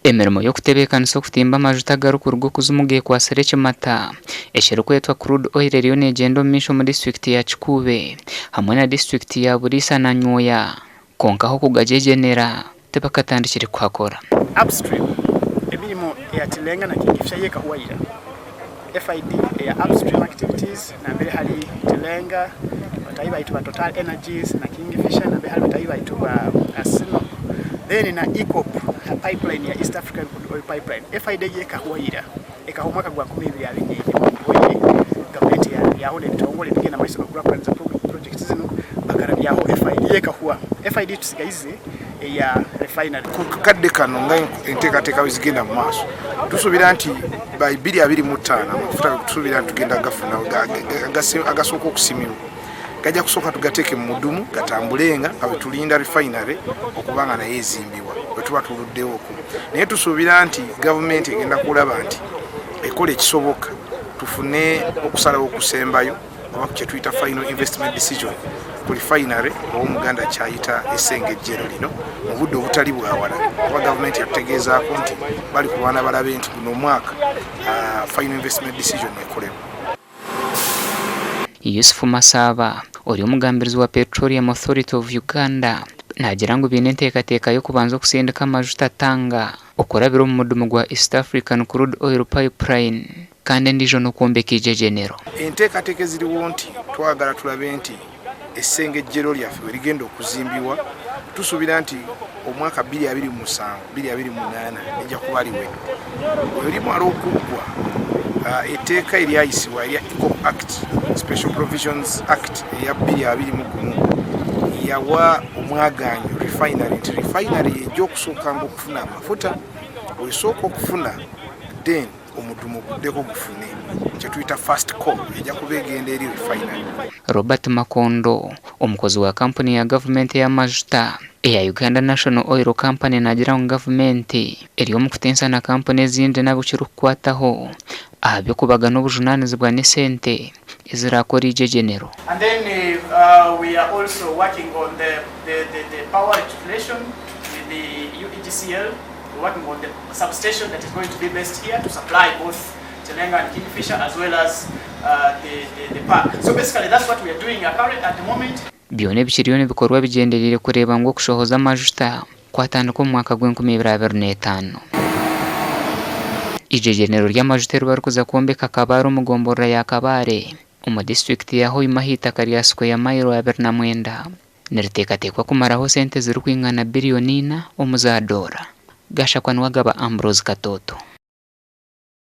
Emirimo y'okutebeekanisa okutimba amajuta agarikuruga okuzimu geekwatsire ekimata ekirikwetwa Crude Oil eriyo neegyenda omu maisho omu disiturikiti ya Kikuube hamwe na disiturikiti ya Buliisa na Nwoya kwonka ah'okugagyegyenera tibakatandikire kuhakora. Upstream, Emirimo eya Tilenga na Kingfisher yo ekahwa ira. FID eya Upstream activities nambere hari Tilenga, batahi baitu ba Total Energies na Kingfisher nambere hari batahi baitu ba Sinop then na EACOP pipeline ya East African Crude Oil Pipeline. FID egyo ekahwa ira, ekahwa omwaka gwa 2024 oguhweire gavumenti yarabyaho n'ebitongore ebigenda mumaiso n'okukurakuraniza projects zinu bakarabyaho FID yo ekahwa. FID tusigaize eya refinery. Ku kadde kano nga enteekateeka bwe zigenda mu maaso, tusuubira nti by 2025 amafuta tusuubira nti tugenda gafuna agasooka okusimirwa gajja kusooka tugateeke mu mudumu gatambulenga nga bwe tulinda refinery okuba nga nayo ezimbibwa bwe tuba tuluddewo okwo naye tusuubira nti gavumenti egenda kulaba nti ekola ekisoboka tufune okusalawo okusembayo oba kye tuyita final investment decision ku refinery oba omuganda kyayita esengejjero lino mu budde obutali bwawala kuba gavumenti yatutegeezaako nti bali kulwana balabe nti guno omwaka ah, final investment decision ekolebwa. Yusuf Masaaba, ori omugambirizi wa Petroleum Authority of Uganda naagira ngu baine enteekateeka y'okubanza okusindika amajuta Tanga okurabira omu mudumu gwa East African Crude Oil Pipeline. Kandi endiijo n'okwombeka eigyegyenero. Enteekateeka eziriwo nti twagala tulabe nti essengejjero lyaffe bwe ligenda okuzimbibwa tusuubira nti omwaka 2027 2028 lijja kuba liwedde. Bwe limala okuggwa etteeka eryayisibwa erya EACOP Act, Special Provisions Act eya 2021 yawa omwagaanyo refinery nti refinery ejja okusookanga okufuna amafuta bw'esooka okufuna then omudumu guddeko gufune kyetuyita first call ejja kuba egenda eri refinery. Robert Makondo, omukozi wa kampuni ya gavumenti ey'amajuta eya Uganda National Oil Company naagira ngu gavumenti eri omu kutensa na kampuni ezindi n'abu kirikukwataho aha by'okubagana obujunaanizibwa n'esente eziraakore eigyegyenero. And then uh, we are also working on the, the, the, the power electrification with the UEGCL. We're working on the substation that is going to be based here to supply both Tilenga and Kingfisher as well as uh, the, the, the park. So basically that's what we are doing current at the moment. Byona ebikiriyo nibikorwa bigyendereire kureeba ngu okushohoza amajuta kwatandika omu mwaka gw'enkumi ibiri abiri n'etaano. Eigyegyenero ry'amajuta eri barikuza kwombeka Kabale omu gomborora ya Kabale omu disiturikiti ya Hoima ah'eitaka rya sikweya mayiro 29. Niriteekateekwa kumaraho sente zirikwingana biriyoni ina omu za doora. Gashakwa Niwagaba Ambrose Katooto.